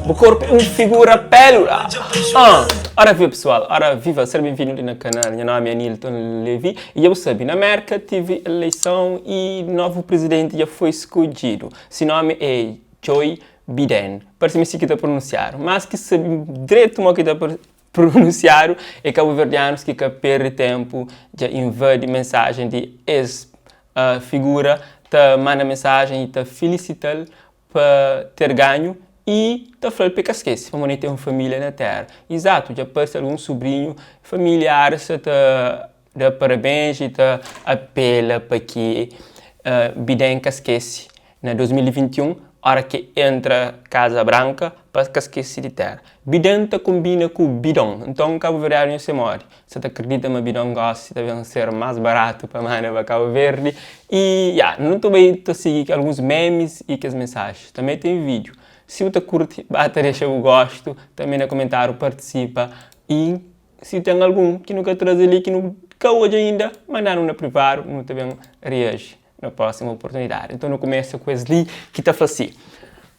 Bu korpu é un figura pélula Ah, ora viva pesoal, ora viva, ser benvindu li na kanal Nha nomi é Anilton Levy y dja bu sabe, na Mérka tive eleison y novu prizidenti dja foi skodjidu Si nomi é Joe Biden Parse-m é si ki ta pronunsiadu, mas ki sabe dretu mo ki ta pronunsiadu é kabuverdianus ki ka perde tenpu dja invadi mensajen di es figura ta manda mensajen y ta filisita-l pa ter ganhu y ta fla-l pa e ka skese pamodi e ten un família na téra. Izatu, dja parse algun subrinhu, familiaris sa ta da parabens y ta apela pa ki Biden ka skese na 2021 ora ki entra Kaza Branka pa ka skese di téra. Biden ta konbina ku bidon, nton kabuverdianu nhos ten modi? Sa ta kridita ma bidon gosi ta ben ser más baratu pa manda pa Cabo Verde y ya, nu ta bai ta sigi alguns memes y kes mensajes. Tanbe ten vídeo. Si bu ta kurti, ba ta dexa bu gostu tanbe na komentáriu, partisipa y si ten algun ki nu ka traze li ki nu ka odja inda, manda-nu na privadu, nu ta ben reaji na prósimu oportunidadi. Nton nu kumesa ku es li ki ta fla si,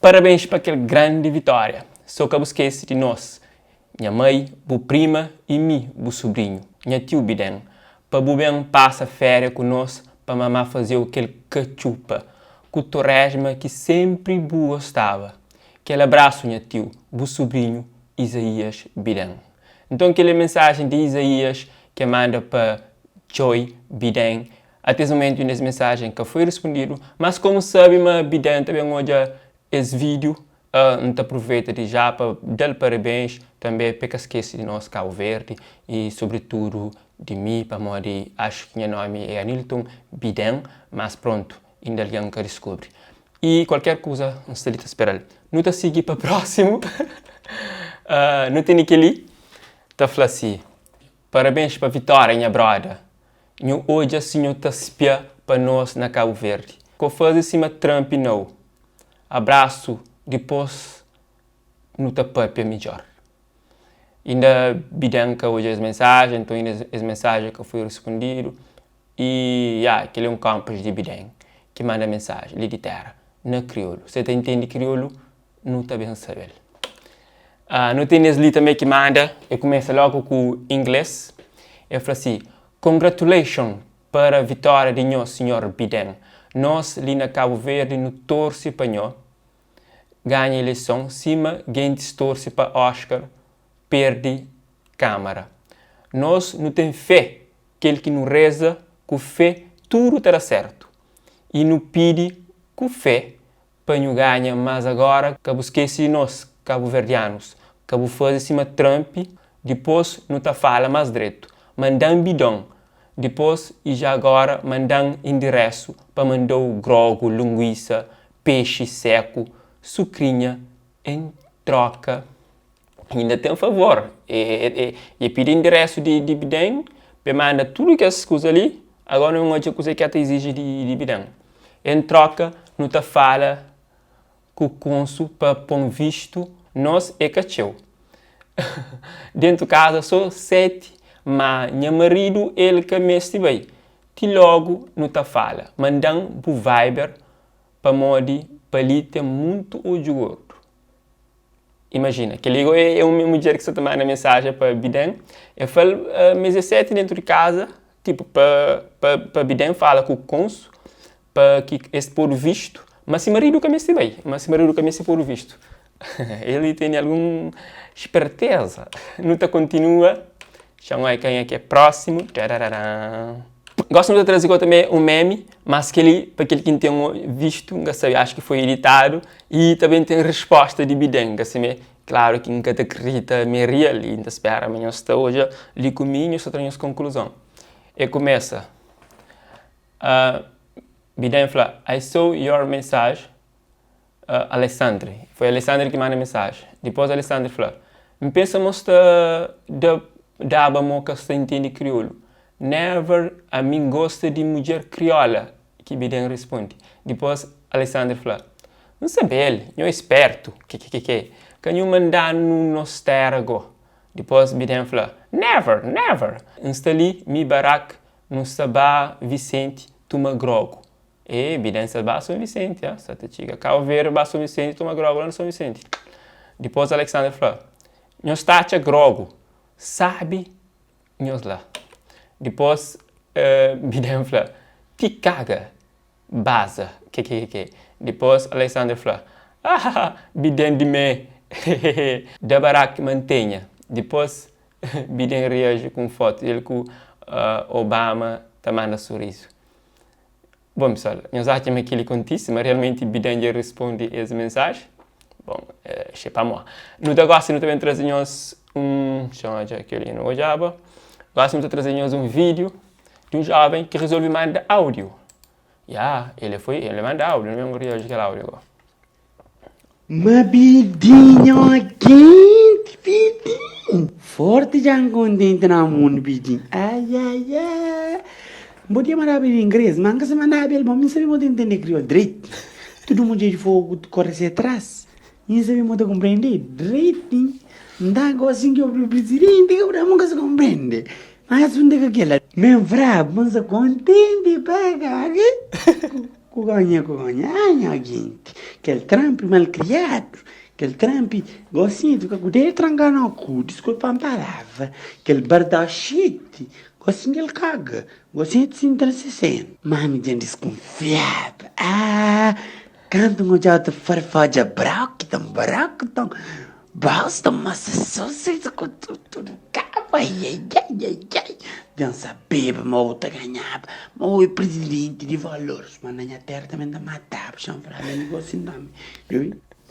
Parabens pa kel grandi vitória! So ka bu skese di nos Nha mai, bu prima y mi, bu subrinhu. Nha tiu Biden, pa bu ben pasa féria ku nos pa mamá faze-u kel katxupa ku toresma ki senpri bu gostaba. Kel abrasu, nha tiu, bu subrinhu Izaías Biden. Nton, kel é mensajen di Izaías ki e manda pa Joe Biden. Ate es momentu inda es mensajen ka foi rispondidu, mas komu sabe ma Biden ta ben odja Es vídeo N ta aproveita di já pa da-l parabéns tanbê pa e ka skese di nos Cabo Verde y sobretudu di mi pamodi axu ki nha nomi é Anilton Biden mas prontu inda algen ka diskubri y kualker kuza N sta li ta spera-l. Nu ta sigi pa prósimu Nu tene kel-li ta fla si, Parabéns pa vitória nha broda Nhu odja si nhu ta spia pa nos na Cabo Verde. Ko faze sima Trump nau. Abrasu dipos nu ta papia midjor. Inda Biden ka odja es mensajen, nton inda es mensajen ka foi rispondidu. Y ya, kel é un konplis di Biden ki manda mensajen li di tera na kriolu. Se ta intendi kriolu, nu ta ben sabe-l. Nu ten es li tanbe ki manda, e kumesa logu ku ingles, e fla si, Congratulation para vitória di nho sinhor Biden. Nos li na Kabu Verdi nu torse pa nho ganha ileison sima gentis torse pa Oscar perde Kamara. Nos nu ten fé kel ki nu reza ku fé tudu ta da sertu y nu pidi ku fé pa nhu ganha mas agora ka bu skesi di nos kabuverdianus ka bu fazi sima Trump dipos nu ta fala mas dretu mandan bidon dipos i ja agora mandan indiresu pa mandou grogu lunguisa pexi seku sukrinha em troka inda ten favor e e pidi indiresu di di biden pa e manda tudu kes kuza li agora nu ben odja kuze ki el ta iziji di biden En troka nu ta fala ku konsu pa pon vistu nos é ka txeu dentu kaza so 7 ma nha maridu el ka mesti bai ti logu nu ta fala mandan bu viber pamodi pa li ten muntu odju gordu. Imajina, kel-li gó é un mudjer ki sta ta manda mensajen pa Biden, el fla-l ma es é 7 déntu di kaza, tipu pa pa pa Biden fala ku konsu pa ki es podu vistu, ma se maridu ka meste bai, ma se maridu ka meste podu vistu. El tene algun sperteza. Nu ta kontinua, txan oi kenha ki é prósimu, tarararã. Gosi nu ta traze gó tanbe un meme, mas kel-li pa kel ki N ten vistu, N ka sabe, axu ki foi editadu y tanbe ten risposta di Biden, N ka sabe, klaru ki N ka ta kridita ma é real y N ta spera ma nhos ta odja li ku mi y nhos ta tra nhos konkluzon. E kumesa, Biden fla, I saw your message Alessandri. Foi Alessandri ki manda mensaji. Dipôs Alessandri fla, N pensa ma bu sta da daba mo ka sta intende kriolu. Never, ami N gosta di mudjer kriola, ki Biden risponde. Dipôs Alessandri fla, N sabe-l, nho é spertu, kekekeke. Ka nhu manda-nu nos téra go. Dipôs Biden fla, Never, never! N sta li, mi Barack, nu sta ba Vicente tuma grogu. E Biden sta ba Son Vicente, ah, sta ta txiga. Cabo Verde ba Son Vicente, toma grogu la na Son Vicente. Dipôs Alexander fla, Nhos ta atxa grogu sábi nhos la. Dipôs Biden fla, Ti kaga baza kekekeke. Dipôs Alexander fla, Ahaha Biden di mé hehehe. Da Barack mantenha. Dipôs Biden reaji ku un fotu di el ku Obama ta manda surizu. Bon pessoal, nhos atxa ma keli kontise, ma realmenti Biden dja responde es mensaji? Bon, xe pa moi. Nu ta gosi nu ta ben traze nhos un, xa N odja keli nu odjaba. Gosi nu ta traze nhos un vídeo di un joven ki resolve manda áudio. Ya, ele foi, ele manda áudio, nu ben reaji kel áudio go. Ma bidinho kenti bidin Forti dja N kontenti na mundu bidin Ai ai ai N podia mandaba el ingres ma N ka sa mandaba el bo Mi N sabe ma ta intende kriol dretu Tudu mudjer di fogu ta kore se tras Mi N sabe ma ta konprende dretu N ta gosi ki obi prisidenti ka bu da ma N ka sa konprende Mas un di ka kila Mi N fra ma N sa kontenti pa kaka. Ku ganha, ku ganha, ah nha genti Kel Trump malkriadu Kel Trump gosinhu Fika ku dedu tranka na ku Diskulpa-m palavra Kel bardaxeti Gosinhu el kaga Gosinhu el sinta na se sentu Ma mi dja N diskunfiaba Ah kantu N odjaba ta farfadja Brockton, Brockton Boston, Massachusetts ku tudu kaba Aiaiaiaiai Dja N sabeba ma bu ta ganhaba Ma bo é prizidenti di valores Ma na nha tera tanbe N ta mataba Xa N flaba el gosi nome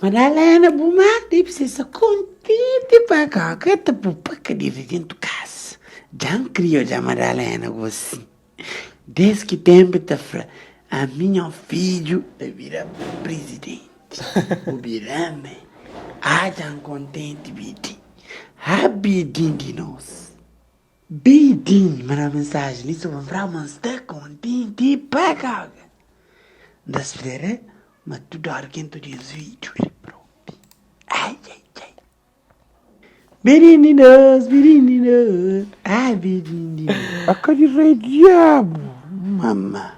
Madalena bu ma debe ser sa kontenti pa ka ta bu pa ka debe dentu kasa Dja N kria odja Madalena gosi Des ki tenpu ta fla ami nha fidju ta bira prizidenti Bu bira-me ah dja N kontenti bidi ah bidin di nos Bidin manda mensaji li so pa N fla ma N sta kontenti pa kaga N ta spera ma tudu ora ki N ta odja es video li propi ai ai ai. Bidin di nos, bidin di nos, ah bidin di nos. Aka di rei diabu, mama.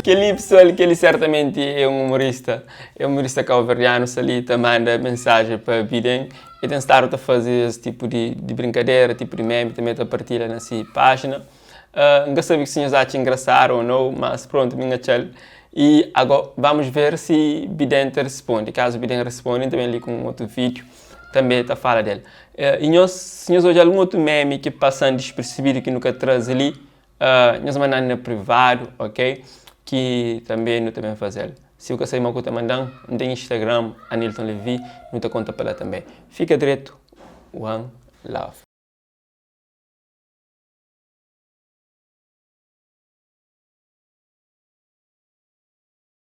Kel-li pesoal, kel-li sertamenti é un umorista, é un umorista kauverdianu, sta li ta manda mensajen pa Biden. El ten stadu ta faze es tipu di di brinkadera, tipu di meme, tanbe ta partilha na si pájina. N ka sabe si nhos atxa engrasadu ou nau, mas prontu, mi N atxa-l. I ago, vamos ver si Biden ta risponde. Kazu Biden risponde, N ta ben li ku un otu vídiu tanbe ta fala del. I nhos, si nhos odja algun otu meme ki pasa-m dispersebidu ki nu ka traze li, nhos manda-m na privadu, ok? Ki tanbe nu ta ben faze-l. Si bu ka sabe ma ku ta manda-m, N ten Instagram, Anilton Levy, nu ta konta pa la tanbe. Fika dretu, one love.